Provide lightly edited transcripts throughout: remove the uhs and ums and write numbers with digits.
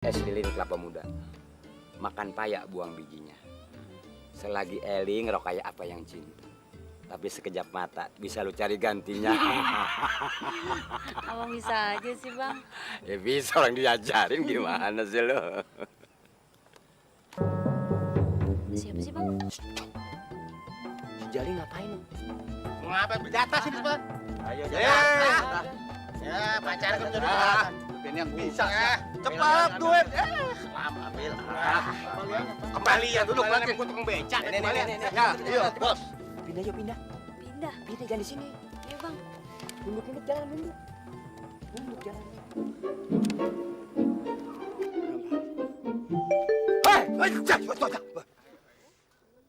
Es lilin kelapa muda. Makan payak buang bijinya. Selagi eling rok kayak apa yang cinta. Tapi sekejap mata bisa lu cari gantinya. Abang bisa aja sih, Bang. Ya bisa, orang diajarin gimana sih lu. Siapa sih, Bang? Si Jali ngapain? Ngapain berjata sih, Bang? Ayo, Ya, pacaran kan jadi pacaran. Ini yang bisa. Cepat duit. Lama ambil. Kembalian duduk lagi gua tukang beca. Kembalian. Ya, iya, Bos. Pindah yuk, pindah. Pindah. Pindah jangan di sini. Iya, Bang. Nunduk jangan nunduk. Nunduk jangan.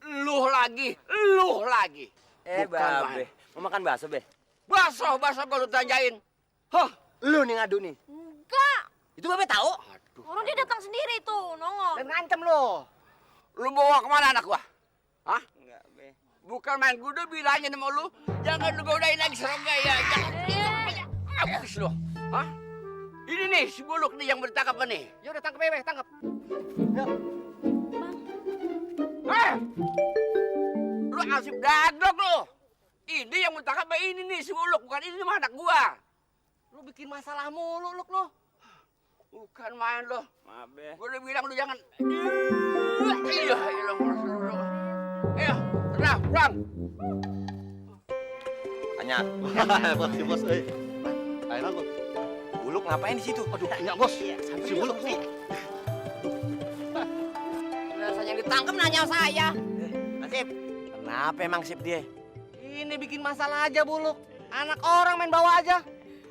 Luh lagi. Babe. Mau makan bakso, Be? Bakso gua lu tanjain. Hah, lu nih ngadu nih. Enggak. Itu Babe tahu? Orang dia datang sendiri tuh, nongol. Dan ngancem lu. Lu bawa kemana anak gua? Hah? Enggak, Be. Bukan main kuda bilangnya sama lu. Jangan lu godain lagi serangga ya. Jangan. Abis lu. Hah? Ini nih si Buluk nih yang bertangkap nih. Ya udah tangkap Bebe, tangkap. Bang. Lu asip daglok lu. Ini yang bertangkap ini nih si Buluk, bukan ini mah anak gua. Lu bikin masalah mulu lu. Bukan main lu. Maaf, Be. Gua udah bilang lu jangan. Iya, lu. Ayo, tenang, pulang. Tanya. Bos, si bos, ayo bos. Buluk ngapain di situ? Aduh, enggak bos. Si Buluk nih. Rasanya ditangkap nanya saya. Nasib. Kenapa emang Sip dia? Ini bikin masalah aja Buluk. Anak orang main bawa aja.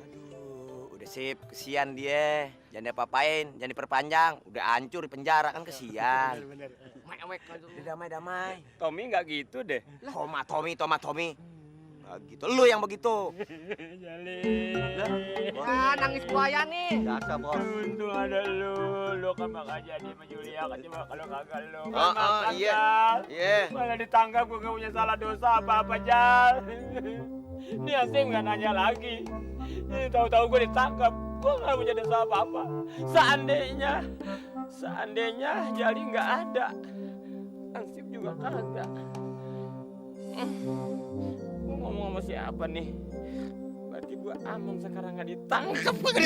Aduh, udah Sip, kesian dia. Jangan diapa-apain, jangan diperpanjang. Udah hancur di penjara kan kesian. Mewek. Udah damai-damai. Tommy nggak gitu deh. Tommy. Nggak gitu. Lu yang begitu. Ah, nangis buaya nih. Biasa bos. Untung ada lu kan bakal jadi sama Julia kan cuma kalau kagak lu kan Oh, makan, iya. Jal. Iya. Malah ditangkap gue gak punya salah dosa apa-apa Jal. Ini Asim gak nanya lagi. Tahu-tahu gue ditangkap, gue gak punya dosa apa-apa. Seandainya Jali gak ada, Asim juga kagak. Gue ngomong sama siapa nih? Berarti gue aman sekarang gak ditangkap gue.